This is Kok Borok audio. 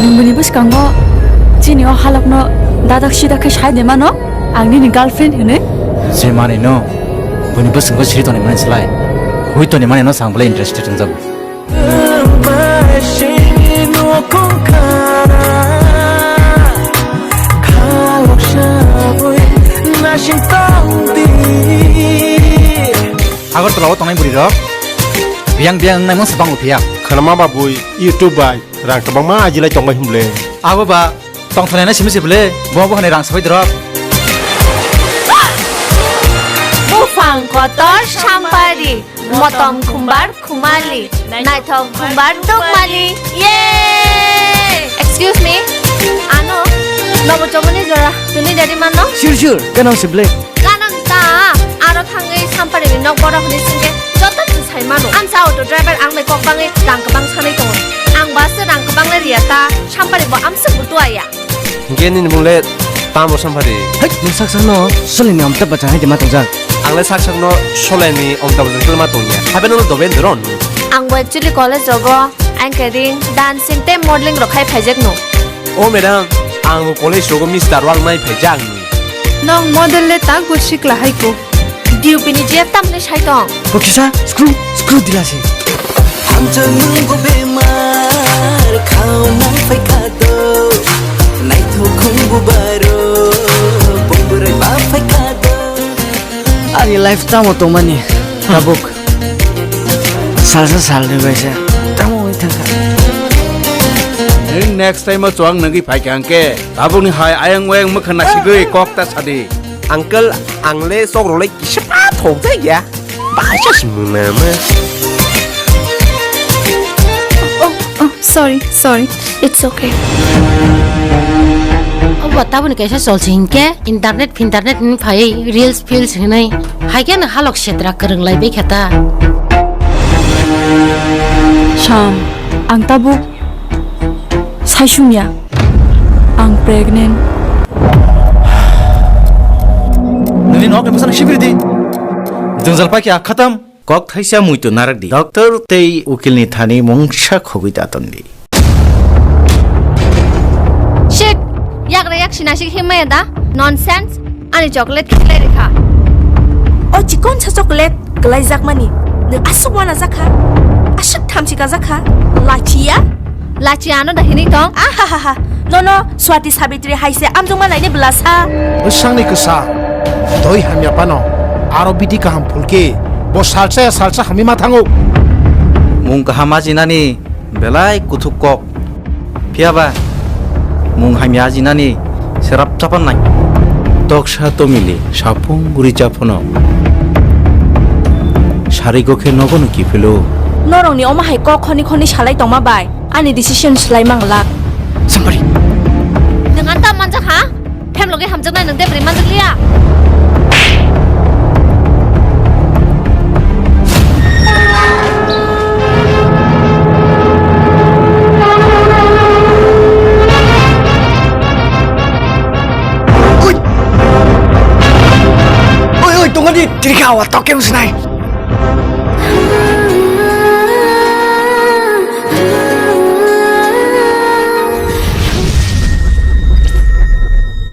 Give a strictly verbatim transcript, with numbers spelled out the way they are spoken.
Nwng bini bwskango chini o halokno dadak sidak khe sai de mano, ang nini girlfriend hwnwi? Je manwi no, bini bwskango siri toni mani slai, hui toni mani no sang belai interested wngjago. Agartala o tongnai bwrwi rok biyang biyang wngnaimung se bango phiya. Khwnama ba bui YouTube bai rang kwbangma ajilai tongbai hwnle. Abo ba tongthoknai simi se bwle, bo bo hwnwi rang sabai drop. Buphang kotor sampari, motom khumbar khumali, naithok khumbar tukmali. Yay! Excuse me, ano nobo chomoni jora tuni dari mano? Sure, sure, kanang se bwle. Kanang ta, aro thangwi sampari ni nok borok hwnwi singke joto chwng sai mano. Amsa auto driver ang bai kok bangwi rang kwbang sanwi tongo. Ang ba se rang kwbang le riya ta, sampari bo amsuk bo tuaya. Hinkhe nini mung le tamo sampari? Hai, nwng sak sakno Sholini Amitabh Bachchan hai de ma tongjak. Ang le sak sakno Sholini Amitabh Bachchan khe ma tongya. Hape nwng Dobendra hwn. Ang bo actually college rogo anchoring, dancing tei modeling rok khai phaijak no. O madam, ang bo college rogo Mister Wang nai phaijak ni. Nwng model le tak bo sikla hai ko. D U P ni G F tamni sai tong. Bo kisa screw, screw dila se. Hamjakmung bo bemar, khao nang phai kha do. Naithok khung bo baro, bongborai ba phai kha do. Ani life tamo tongmani, tabuk. Salsa salni baisa, tamo wng thangkha. Nwng next time o chuwang nangwi phaikha hwnkhe, tabukni hai ayang wayang mwkha nasigwi kok ta sadi. Uncle, ang le sok rwlai kisa thok jai ya. Bahai sa simi mama. Oh, oh, sorry, sorry. It's okay. Obo taboni kaisa cholse hinkhe internet finternet hinwi phaiwi reels feels hinwi. Haikhe no halok setra kwrwng lai baikha ta. Sam, ang tabuk Saisumya, ang pregnant. Nini nok ni bwsano sibiri di. Jwngjal paikha khatam. Kok thaisa muitu narak di. Doctor tei ukil ni thani mungsa khogwi daton di. Shit! Yagra yak sinasik himaya da? Nonsense! Ani chocolate khlai rikha. O chikonsa chocolate kwlaijakmani nwng aswk uanajakha, aswk thamchi kajakha, lachiya? Lachi ano da hinwi tong? Ahahaha, nono Swati Sabitri hai se amjokma naini bwlasa. Bwsangni kwsa, doi hamya phano, aro bidi kaham phulki, bo salsa ya salsa hamwi ma thango. Mung kaham ajinani belai kuthuk kok. Phiya ba, mung hamya ajinani serap chapan nai. Toksa tomili sapung guri chaphano. Sari gokhe nogono kiphilo. Norokni omo hai kok khoni khoni salai tongma bai ani decision swlai manglak. Sampari. Nwng ang ta manjak ha? Phem logi hamjaknai nwng de bwrwi manjakliya. Oi, oi, tongani tirikha awa tokem sinai.